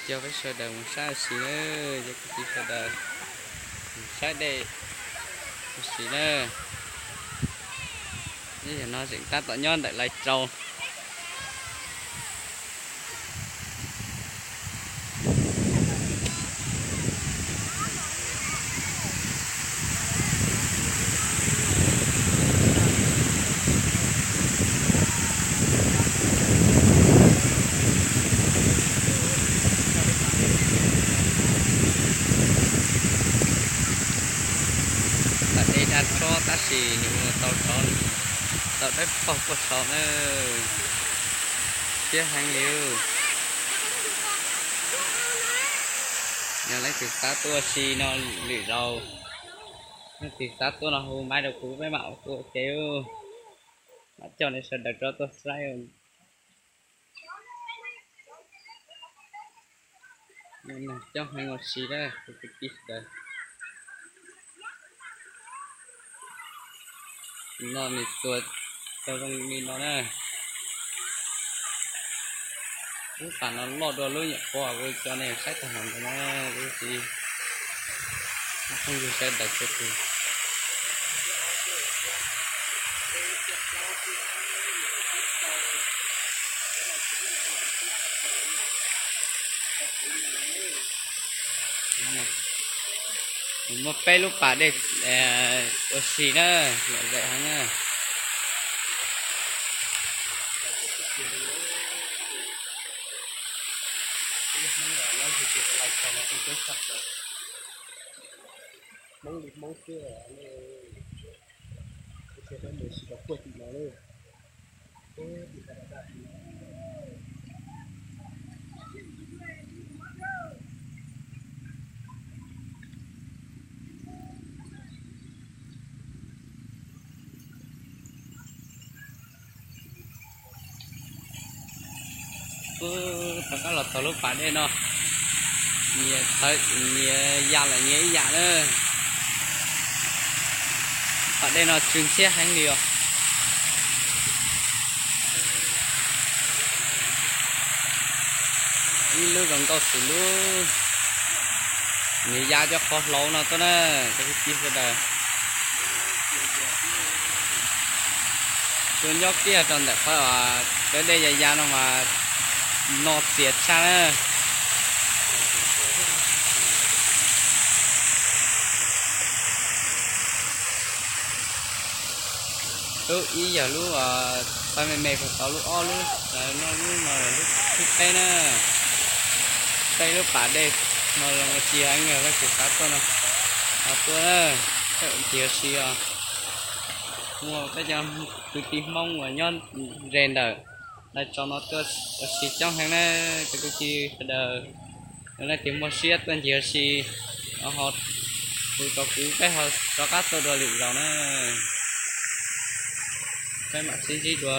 Coj peb sawv daws mus saib ua si na, cov kwv tij sawv daws, mus saib dej ua si na. Yog no tseem tab tom nyob ntawm Lais Tsau. Tam dej dag tsob tab sis nws ua tau rov, tau dawb paug puag saud na. Siab heev li. Yog leej twg xav tuaj ua si no lwm zaus, leej twg xav tuaj no hu maiv rau kuv peb mam ua tuaj ua ke. Mam coj nej sawv daws rov tuaj saib. Coob heev ua si na kwv tij sawv daws. No nws tua tau zoo li no na. Lub pas no loj dua lub nyuam qhuav kuv coj nej saib tag nrho ntawd na. Kwv tij phooj ywg sawv daws txhua tus. Muaj peb lub pas dej ua si na, lom zem heev na. Hmoob li Hmoob xwb, peb mus tsis tau puag tim no na. Rov qab los txog lub pas dej no, nyias ya lawm nyias ib yam na. Pas dej no tsw ntxhiab heev li os. Ib lub zoo nkauj xws lub, nws ya cov qhov hlau no tuaj na, cov kwv tij sawv daws. Tuaj nyob kiag rau ntawm qhov cov dej ya ya no mas no txias tshaj na. Lub ib yog lub txawv me me puag tod, lub ob lub, no lub no lub thib peb na. Peb lub pas dej no zoo ua si heev, yog leej twg xav tuaj no, tuaj na, ncig ua si os. Muaj peb cov kwv tij Hmoob uas nyob ze ntawm Lais Tsau no tuaj ua si coob heev na, cov kwv tij sawv daws. Yog leej twg muaj siab tuaj ncig ua si, ho hu rau kuv peb ho rov qab tuaj dua lwm zaus na. Peb mam sib ntsib dua.